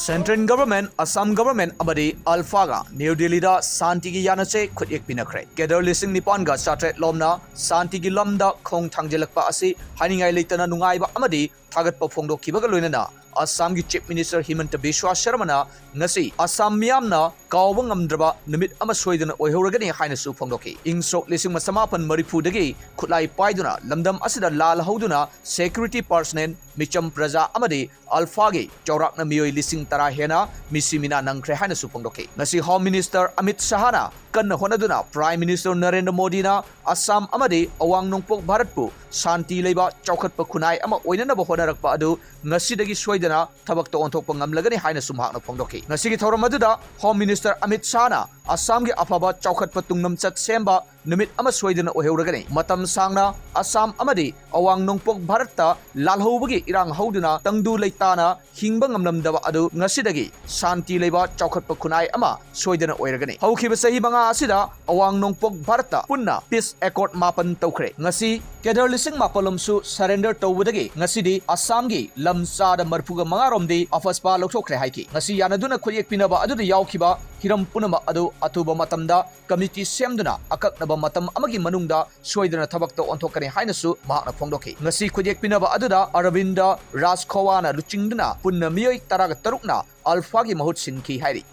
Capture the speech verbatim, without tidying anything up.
Central Government, Assam Government ꯑꯃꯗꯤ ULFAꯒ new ꯗꯤꯜꯂꯤꯗ ꯁꯥꯟꯇꯤꯒꯤ ꯌꯥꯅꯆꯦ ꯈꯨꯠꯌꯦꯛ ꯄꯤꯅꯈ꯭ꯔꯦ꯫ ꯀꯦꯗꯔ ꯂꯤꯁꯤꯡ ꯅꯤꯄꯥꯟꯒ ꯆꯥꯇ꯭ꯔꯦꯠ ꯂꯣꯝꯅ ꯁꯥꯟꯇꯤꯒꯤ ꯂꯝꯗ ꯈꯣꯡ ꯊꯥꯡꯖꯤꯜꯂꯛꯄ ꯑꯁꯤ ꯍꯥꯏꯅꯤꯡꯉꯥꯏ ꯂꯩꯇꯅ ꯅꯨꯡꯉꯥꯏꯕ ꯑꯃꯗꯤ ꯊꯥꯒꯠꯄ ꯐꯣꯡꯗꯣꯛꯈꯤꯕꯒ ꯂꯣꯏꯅꯅ ꯑꯁꯥꯝꯒꯤ Chief Minister ꯍꯤꯃꯟꯇ ꯕꯤꯁ꯭ꯋ ꯁꯔꯃꯅ ꯉꯁꯤ ꯑꯁꯥꯝ ꯃꯤꯌꯥꯝꯅ ꯀꯥꯎꯕ ꯉꯝꯗ꯭ꯔꯕ ꯅꯨꯃꯤꯠ ꯑꯃ ꯁꯣꯏꯗꯅ ꯑꯣꯏꯍꯧꯔꯒꯅꯤ ꯍꯥꯏꯅꯁꯨ ꯐꯣꯡꯗꯣꯛꯈꯤ꯫ ꯏꯪ ꯁꯣꯛ ꯂꯤꯁꯤꯡ ꯑꯃ ꯆꯃꯥꯄꯟ ꯃꯔꯤꯐꯨꯗꯒꯤ ꯈꯨꯠꯂꯥꯏ ꯄꯥꯏꯗꯨꯅ ꯂꯝꯗꯝ ꯑꯁꯤꯗ ꯂꯥꯜꯍꯧꯗꯨꯅ security personnel, ꯃꯤꯆꯝ ꯄ꯭ꯔꯖꯥ ꯑꯃꯗꯤ ULFAꯒꯤ ꯆꯥꯎꯔꯥꯛꯅ ꯃꯤꯑꯣꯏ ꯂꯤꯁꯤꯡ ꯇꯔꯥ ꯍꯦꯟꯅ ꯃꯤꯁꯤ ꯃꯤꯅꯥ ꯅꯪꯈ꯭ꯔꯦ ꯍꯥꯏꯅꯁꯨ ꯐꯣꯡꯗꯣꯛꯈꯤ꯫ ꯉꯁꯤ Home Minister ꯑꯃꯤꯠ ꯁꯍꯥꯅ ꯀꯟꯅ ꯍꯣꯠꯅꯗꯨꯅ Prime Minister ꯅꯔꯦꯟꯗ꯭ꯔ ꯃꯣꯗꯤꯅ ꯑꯁꯥꯝ ꯑꯃꯗꯤ ꯑꯋꯥꯡ ꯅꯣꯡꯄꯣꯛ ꯚꯥꯔꯠꯄꯨ ꯁꯥꯟꯇꯤ ꯂꯩꯕ ꯆꯥꯎꯈꯠꯄ ꯈꯨꯟꯅꯥꯏ ꯑꯃ ꯑꯣꯏꯅꯅꯕ ꯍꯣꯠꯅꯔꯛꯄ ꯑꯗꯨ ꯉꯁꯤꯗꯒꯤ ꯁꯣꯏꯗꯅ ꯊꯕꯛꯇ ꯑꯣꯟꯊꯣꯛꯄ ꯉꯝꯂꯒꯅꯤ ꯍꯥꯏꯅꯁꯨ ꯃꯍꯥꯛꯅ ꯐꯣꯡꯗꯣꯛꯈꯤ꯫ ꯉꯁꯤꯒꯤ ꯊꯧꯔꯝ ꯑꯗꯨꯗ Home Minister ꯑꯃꯤꯠ ꯁꯍꯥꯅ ꯑꯁꯥꯝꯒꯤ ꯑꯐꯕ ꯆꯥꯎꯈꯠꯄ ꯇꯨꯡꯂꯝꯆꯠ ꯁꯦꯝꯕ ꯅꯨꯃꯤꯠ ꯑꯃ ꯁꯣꯏꯗꯅ ꯑꯣꯏꯍꯧꯔꯒꯅꯤ꯫ ꯃꯇꯝ ꯁꯥꯡꯅ ꯑꯁꯥꯝ ꯑꯃꯗꯤ ꯑꯋꯥꯡ ꯅꯣꯡꯄꯣꯛ ꯚꯥꯔꯠꯇ ꯂꯥꯜꯍꯧꯕꯒꯤ ꯏꯔꯥꯡ ꯍꯧꯗꯨꯅ ꯇꯪꯗꯨ ꯂꯩꯇꯥꯅ ꯍꯤꯡꯕ ꯉꯝꯂꯝꯗꯕ ꯑꯗꯨ ꯉꯁꯤꯗꯒꯤ ꯁꯥꯟꯇꯤ ꯂꯩꯕ ꯆꯥꯎꯈꯠꯄ ꯈꯨꯟꯅꯥꯏ ꯑꯃ ꯁꯣꯏꯗꯅ ꯑꯣꯏꯔꯒꯅꯤ꯫ ꯍꯧꯈꯤꯕ ꯆꯍꯤ ꯃꯉꯥ ꯑꯁꯤꯗ ꯑꯋꯥꯡ ꯅꯣꯡꯄꯣꯛ ꯚꯥꯔꯠꯇ ꯄꯨꯟꯅ peace accord ꯃꯥꯄꯟ ꯇꯧꯈ꯭ꯔꯦ꯫ ꯉꯁꯤ ꯀꯦꯗꯔ ꯂꯤꯁꯤꯡ ꯃꯥꯄꯜꯂꯣꯝꯁꯨ surrender ꯇꯧꯕꯗꯒꯤ ꯉꯁꯤꯗꯤ ꯑꯁꯥꯝꯒꯤ ꯂꯝ ꯆꯥꯗ ꯃꯔꯤꯐꯨꯒ ꯃꯉꯥ ꯔꯣꯝꯗꯤ ꯑꯐꯁꯄꯥ ꯂꯧꯊꯣꯛꯈ꯭ꯔꯦ ꯍꯥꯏꯈꯤ꯫ ꯉꯁꯤ ꯌꯥꯅꯗꯨꯅ ꯈꯨꯠꯌꯦꯛ ꯄꯤꯅꯕ ꯑꯗꯨꯗ ꯌꯥꯎꯈꯤꯕ ꯍꯤꯔꯝ ꯄꯨꯝꯅꯃꯛ ꯑꯗꯨ ꯑꯊꯨꯕ ꯃꯇꯝꯗ committee ꯁꯦꯝꯗꯨꯅ ꯑꯀꯛꯅꯕ ꯃꯇꯝ ꯑꯃꯒꯤ ꯃꯅꯨꯡꯗ ꯁꯣꯏꯗꯅ ꯊꯕꯛꯇ ꯑꯣꯟꯊꯣꯛꯀꯅꯤ ꯍꯥꯏꯅꯁꯨ ꯃꯍꯥꯛꯅ ꯐꯣꯡꯗꯣꯛꯈꯤ꯫ ꯉꯁꯤ ꯈꯨꯠꯌꯦꯛ ꯄꯤꯅꯕ ꯑꯗꯨꯗ ꯑꯔꯕꯤꯟꯗ ꯔꯥꯖꯈꯣꯋꯥꯅ ꯂꯨꯆꯤꯡꯗꯨꯅ ꯄꯨꯟꯅ ꯃꯤꯑꯣꯏ ꯇꯔꯥꯒ ꯇꯔꯨꯛꯅ ULFAꯒꯤ ꯃꯍꯨꯠ ꯁꯤꯟꯈꯤ ꯍꯥꯏꯔꯤ꯫